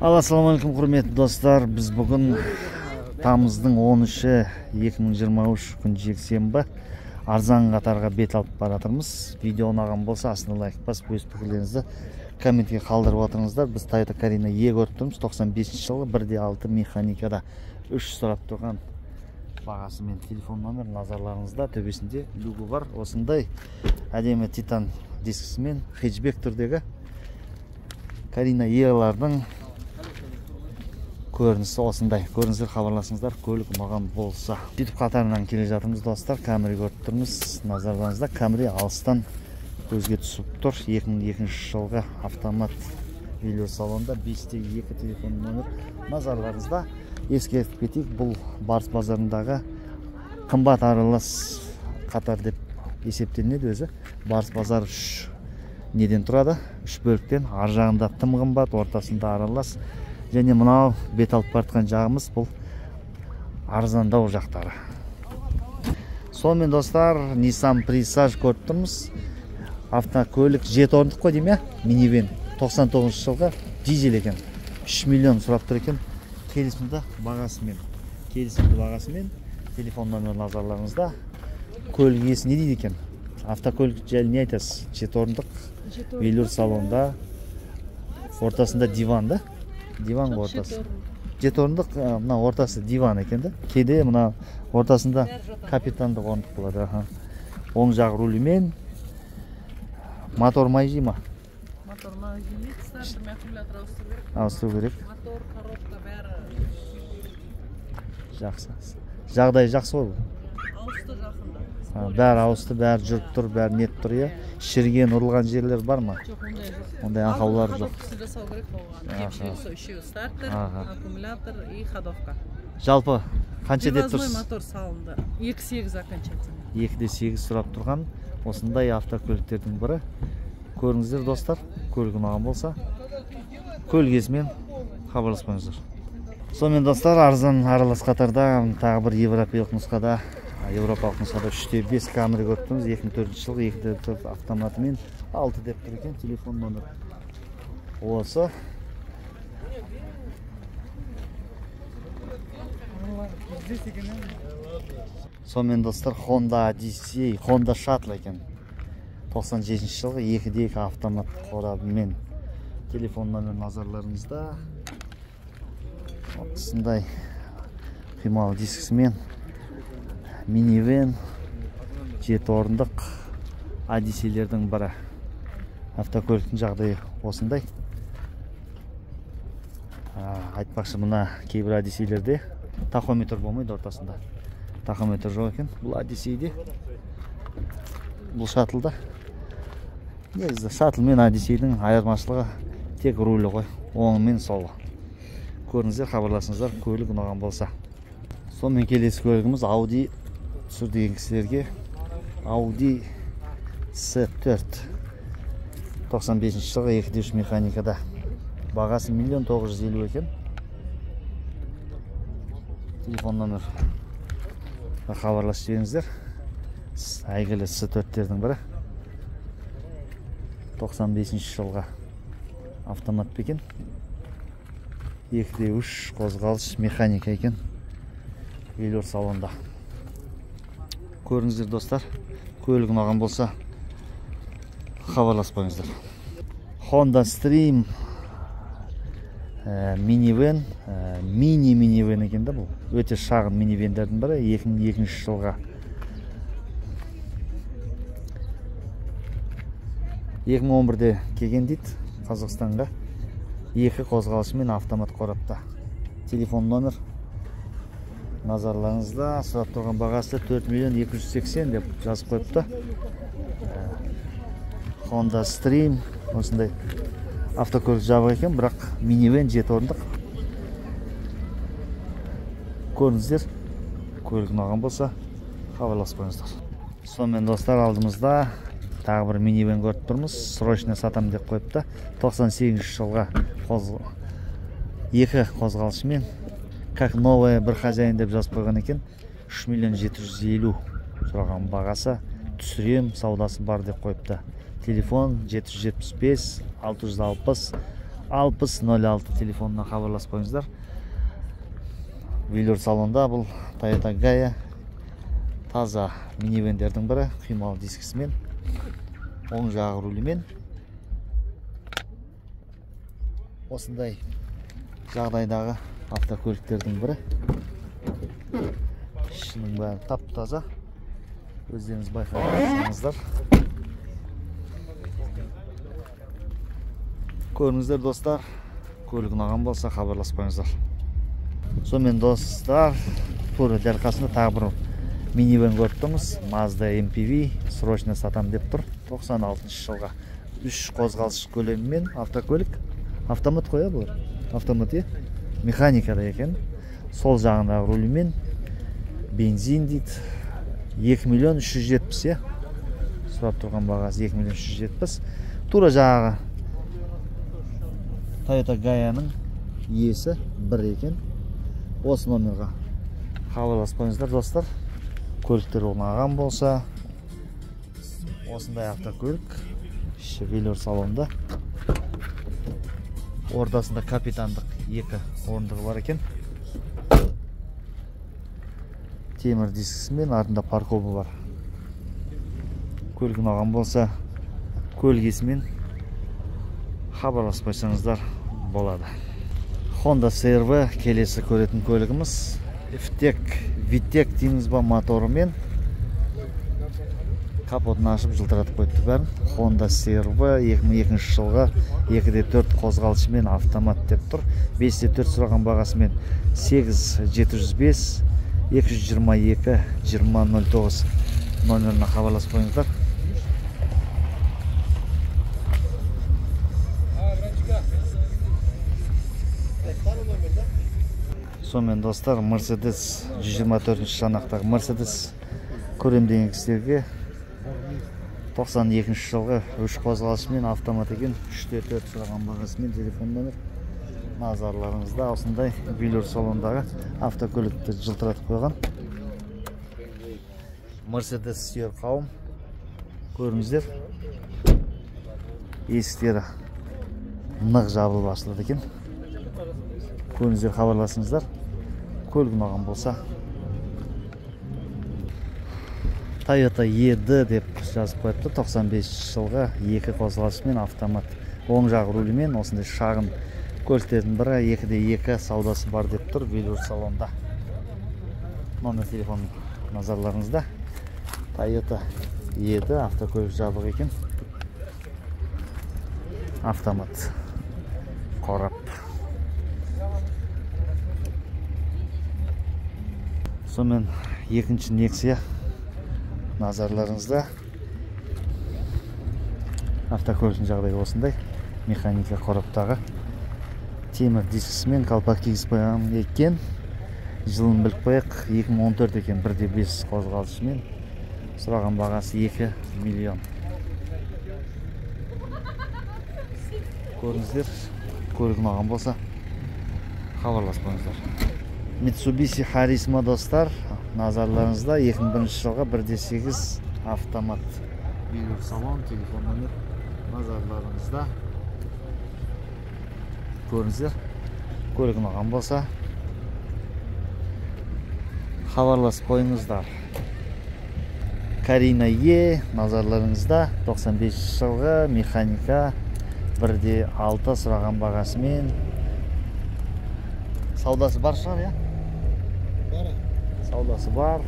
Ал ассалаумағалейкум, құрметті достар. Біз бүгін тамыздың 13-і 2023 күн жексенбі арзан қатарға бет алып бара жатырмыз. Видео ұнаған болса астына лайк басып, өз пікірлеріңізді комментке қалдырып отырыңыздар. Біз Toyota Carina E көріп тұрмыз. 95 жылғы 1.6 механикада 3 сұрап тұрған бағасы мен телефон номер назарларыңызда. Төбесінде люгі бар. Осындай әдемі титан дискісімен хэтчбек түрдегі Carina E-лардың көрінісі осындай. Көріңіздер, хабарласыңыздар, көлік ұнаған болса. Сөйтіп қатарынан келе жатырмыз достар. Камри көріп тұрмыз. Назарларыңызда Камри алыстан көзге түсіп тұр. 2002 жылғы автомат велюр салонда 5-2 телефон номер назарларыңызда. Ескертіп кетейік, бұл Барыс базарындағы қымбат аралас қатар деп есептелінеді өзі. Барыс базар 3 неден тұрады? 3 бөліктен. Ар жағында тым қымбат, ортасында аралас. Және мынау бет алып бара жағымыз бұл арзандау жақтары. Сонымен достар, Nissan Presage көріп тұрмыз. Автокөлік 7 орындық қой деймін, минивен 99 жылғы дизель екен. 3 миллион сұрап тұр екен. Келісімді бағасымен. Келісімді бағасымен. Телефон номері назарларыңызда. Көлік иесі не дейді екен? Автокөлік жайлы не айтасыз? 7 орындық велюр салонда, ортасында диван да? Диван ортасы. 7 орындық, мына ортасы диван екен да. Кейде мына ортасында капитандық орындық болады. Оң жақ рулімен. Мотор май жей ма? Мотор май жейді, стартермен аккумулятор ауыстыру керек. Ауыстыру керек. Мотор, коробка бәрі. Жақсы. Жағдай жақсы ғой бұл. Ауысты жақында. Бәрі ауысты, бәрі жүріп тұр, бәрі нетіп тұр, иә. Шіріген, ұрылған жерлер бар ма? Жоқ, ондай жоқ. Ондай ақаулар жоқ. Ходовкасы жасау керек болған. Кемшілік сол үшеуі: стартер, аккумулятор и ходовка. Жалпы қанша деп тұрсыз? Привозной мотор салынды. 2.8 окончательно. 2.8 сұрап тұрған осындай автокөліктердің бірі. Көріңіздер достар, көлік ұнаған болса, көлік иесімен хабарласпаңыздар. Сонымен достар, арзан аралас қатарда тағы бір еуропалық нұсқада, еуропалық нұсқада 3.5 Camry көріп тұрмыз. 2004 жылғы 2.4 автоматымен 6 деп тұр екен. Телефон номер осы. Сонымен достар, Honda Odyssey, Honda Shuttle екен. 97 жылғы 2.2 автомат қорабымен. Телефон номер назарларыңызда. Осындай құймалы дискісімен минивен 7 орындық Odyssey'лердің бірі. Автокөліктің жағдайы осындай. Айтпақшы, мына кейбір Odyssey'лерде тахометр болмайды ортасында. Тахометр жоқ екен. Бұл Odyssey'де, бұл Shuttle'да. Негізі Shuttle мен Odyssey'дің айырмашылығы тек рулі ғой, оңы мен солы. Көріңіздер, хабарласыңыздар, көлік ұнаған болса. Сонымен келесі көлігіміз Audi түсір деген кісілерге Audi S4 95 жылғы 2.3 механикада. Бағасы 1 950 000 екен. Телефон номер хабарласып жіберіңіздер. Әйгілі S4-тердің бірі. 95 жылғы автомат екен. 2.3 қозғалыс механика екен. Велюр салонда. Көріңіздер достар, көлік ұнаған болса хабарласпаңыздар. Honda Stream минивен, мини минивен екен да бұл. Өте шағын минивендердің бірі, 2002 жылға. 2011-де келген дейді Қазақстанға. 2 қозғалысымен автомат қорапта. Телефон номер назарларыңызда. Сұрап тұрған бағасы 4 280 000 деп жазып қойыпты. Honda Stream осындай автокөлік жабық екен, бірақ минивен 7 орындық. Көріңіздер, көлік ұнаған болса хабарласпаңыздар. Сонымен достар, алдымызда тағы бір минивен көріп тұрмыз. Срочно сатам деп қойыпты. 98 жылға 2 қозғалысымен, как новая, бір хозяин деп жазып қойған екен. 3 750 000 сұраған бағасы, түсірем саудасы бар деп қойыпты. Телефон 775 660 60 06 телефонына хабарласып қойыңыздар. Велюр салонда бұл Toyota Gaia таза минивендердің бірі, құймалы дискісімен, оң жағы рулімен. Осындай жағдайдағы автокөліктердің бірі. Ішінің бәрі тап-таза. Өздеріңіз байқап. Көріңіздер достар, көлік ұнаған болса хабарласып қойыңыздар. Сонымен достар, тура дәл қасында тағы бір минивэн көріп тұрмыз. Mazda MPV срочно сатам деп тұр. 96 жылға 3 қозғалыс көлемімен автокөлік. Автомат қой бұл. Автомат, е? Механикада екен. Сол жағындағы рулімен бензин дейді. 2 миллион 370, е? Сұрап тұрған бағасы 2 миллион 370. Тура жағы Toyota Gaia-ның иесі бір екен. Осы номерға хабарласып қойыңыздар достар. Көліктер ұнаған болса, осындай автокөлік іші велюр салонда. Ортасында капитандық 2 орындығы бар екен. Темір дискісімен, артында парковы бар. Көлік ұнаған болса, көлік иесімен хабарласып қойсаңыздар болады. Honda CR-V келесі көретін көлігіміз. F-Tech, VTEC дейміз ба, моторымен. Капотын ашып жылтыратып қойыпты бәрін. Honda CR-V 2002 жылғы 2.4 қозғалысымен автомат деп тұр. 5.4 сұраған бағасымен 8 705 222 20 09 номеріне хабарласып қойыңыздар. Сонымен достар, Mercedes 124 шанақтағы Mercedes көрем деген кісілерге 92 жылғы 3 қозғалысымен автомат екен. 3.4 сұраған бағасымен телефон номер назарларыңызда. Осындай велюр салондағы автокөлікті жылтыратып қойған. Mercedes сүйер қауым, көріңіздер. Есіктері нық жабылып ашылады екен. Көріңіздер, хабарласыңыздар. Көлік ұнаған болса. Toyota ED деп жазып қойыпты. 95 жылғы 2 қозғалысымен автомат. Оң жақ рулімен осындай шағын көліктердің бірі. 2.2 саудасы бар деп тұр велюр салонда. Номер телефон назарларыңызда. Toyota ED автокөлік жабық екен. Автомат қорап. Сонымен екінші Nexia назарларыңызда. Автокөліктің жағдайы осындай. Механика қораптағы. Темір дискісімен қалпақ кигізіп қойған екен. Жылын біліп қояйық, 2014 екен, 1.5 қозғалысымен. Сұраған бағасы 2 миллион. Көріңіздер, көлік ұнаған болса хабарласып қойыңыздар. Mitsubishi Charisma достар, назарларыңызда. 2001 жылғы 1.8 автомат. Велюр салон, телефон номер назарларыңызда. Көріңіздер, көлік ұнаған болса хабарласып қойыңыздар. Карина Е назарларыңызда. 95 жылғы механика 1.6 сұраған бағасымен. Саудасы бар шығар, я? Бар. Саудасы бар.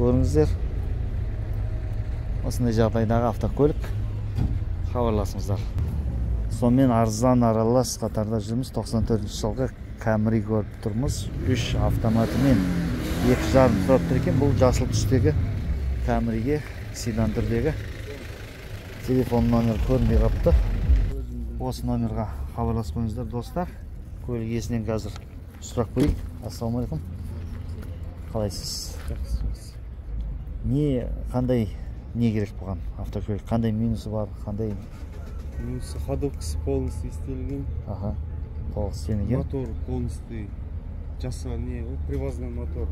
Көріңіздер. Осындай жағдайдағы автокөлік. Хабарласыңыздар. Сонымен арзан аралас қатарда жүрміз. 94 жылғы Camry көріп тұрмыз. 3 автоматымен 2,5 сұрап тұр екен. Бұл жасыл түстегі Camryге, седан түрдегі. Телефон номер көрінбей қапты. Осы номерға хабарласып қойыңыздар достар. Көлік иесінен қазір сұрақ көрейік. Ассалаумағалейкум. Қалайсыз? Не, қандай не керек бұған автокөлік? Қандай минусы бар? Қандай минусы? Ходовкасы полностью істелген. Аха. Толық істелінген. Мотор полностью жаса, не, привозной мотор.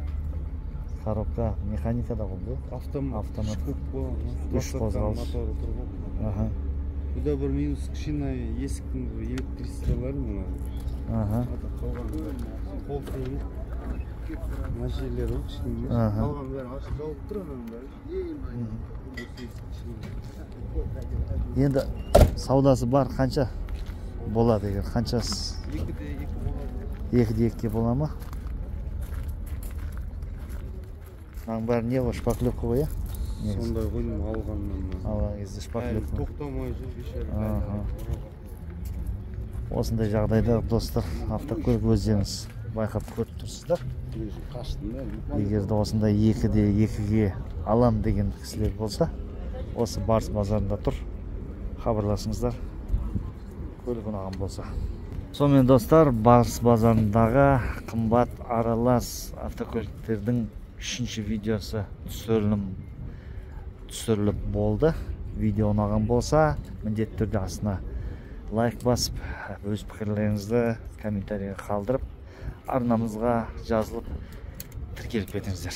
Коробка механикада ғой бұл? Автомат. Автомат. Үш Үш қозғалыс. Моторы тұр ғой. Аха. Бұда бір минус, кішкене есіктің бір электричестволары мына. Аха. Қалған қол тимейді. Мына жерлері ғой кішкене. Аха. Қалған бәрі ашық жауып тұр ананың бәрі. Осы есік кішкене. Енді саудасы бар, қанша болады егер қаншасы? 2,2 болады. 2,2-ге бола ма? Мынаның бәрі не ғой, шпаклевка ғой, иә? Негізі. Сондай ғой деймін алғаннан. Алған кезде шпаклевка. Тоқтамай жүр бейшара. Аха. Осындай жағдайда, достар, автокөлік өздеріңіз байқап көріп тұрсыздар. Қаштым да. Егер де осындай 2,2-ге алам деген кісілер болса, осы Барыс базарында тұр. Хабарласыңыздар. Көлік ұнаған болса. Сонымен, достар, Барыс базарындағы қымбат аралас автокөліктердің 3-ші видеосы түсіріліп болды. Видео ұнаған болса, міндетті түрде астына лайк басып, өз пікірлеріңізді комментарийге қалдырып, арнамызға жазылып, тіркеліп кетіңіздер.